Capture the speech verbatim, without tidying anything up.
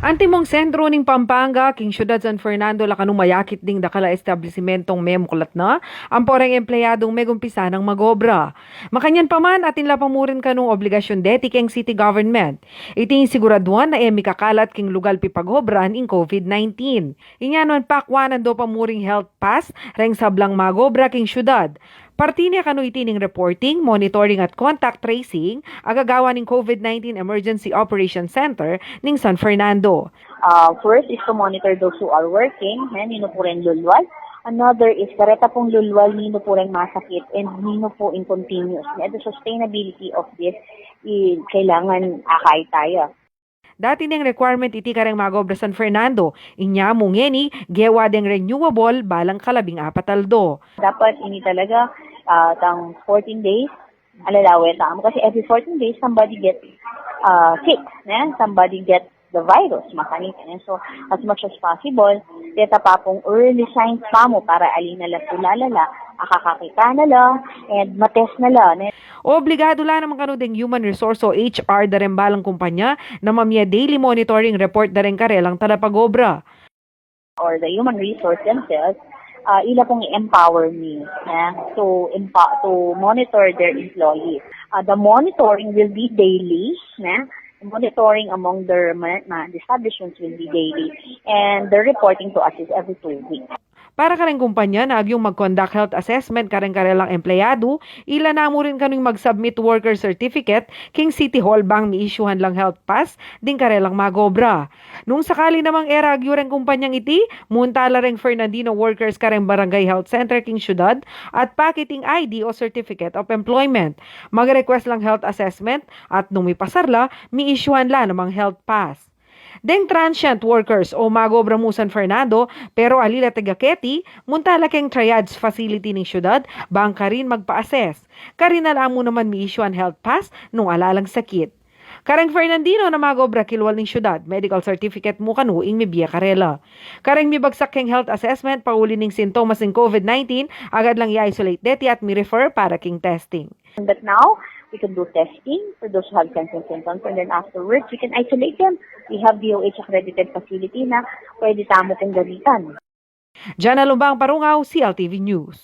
Antimong sentro ning Pampanga, king siyudad San Fernando, la kanu mayakit ding dakal a establisimentong memuklat na ampo reng empleyadung megumpisa nang magobra. Makanyan pa man, atin la pa mu rin kanung obligasyun deti keng city government. Iti ing siguraduan na e mikakalat king lugal pipagobran ing COVID nineteen. Inya naman, pakwanan do pa mu ring health pass reng sablang magobra king siyudad. Parti ne kanu iti ning reporting, monitoring at contact tracing a gagawan ning COVID nineteen Emergency Operation Center ning San Fernando. Uh, first is to monitor those who are working, ne, ninu pu reng lulwal. Another is kareta pung lulwal, ninu pu reng masakit, and ninu pu ing continuous, ne, the sustainability of this, i, kailangan akay tayo. Dati neng requirement iti kareng magobra San Fernando, inya mu ngeni, gewa deng renewable balang kalabing apat aldo. Dapat ini talaga, ah, tang fourteen days, alalawe tamu. Kasi every fourteen days, somebody get, ah, sick, ne? Somebody get the virus, makanita, ne? So, as much as possible, deta pa pung early signs pa mu para ali na la pu lalala, akakakita na la, and matest na la, ne? Obligadu la naman kanu deng human resource o H R da reng balang kumpanya na mamie daily monitoring report da reng karelang talapagobra. Or the human resource themselves, ah, ila pung empower ni, ne? To empo-, to monitor their employees. Ah, the monitoring will be daily, ne? Monitoring among their ma-, ma-, establishments will be daily, and the reporting to us is every two weeks. Para kareng kumpanya na agyung mag-conduct health assessment kareng karelang empleyadu, ila na mu rin kanu ing mag-submit worker certificate king City Hall bang mi-issuehan lang health pass ding karelang magobra. Nung sakali namang e ra agyu reng kumpanyang iti, munta la reng Fernandino workers kareng barangay health center king siyudad at pakit ing I D o certificate of employment. Mag-request lang health assessment at nung mipasar la, mi-issuehan la namang health pass. Deng transient workers o magobra mu San Fernando, pero ali la taga-Quete, munta la keng triage facility ning siyudad, bang karin magpa-assess. Karin na la mu naman mi-issuehan health pass nung ala lang sakit. Kareng Fernandino na magobra kilwal ning siyudad, medical certificate mu kanu ing mibie karela. Kareng mibagsak keng health assessment pauli ning sintomas ning COVID nineteen, agad lang i-isolate deti at mi-refer para king testing. But now, we can do testing for those who have signs and symptoms, and then afterwards, we can isolate them. We have D O H accredited facility na pwede tamu pung gamitan. Jana Lumbang Parungaw, C L T V News.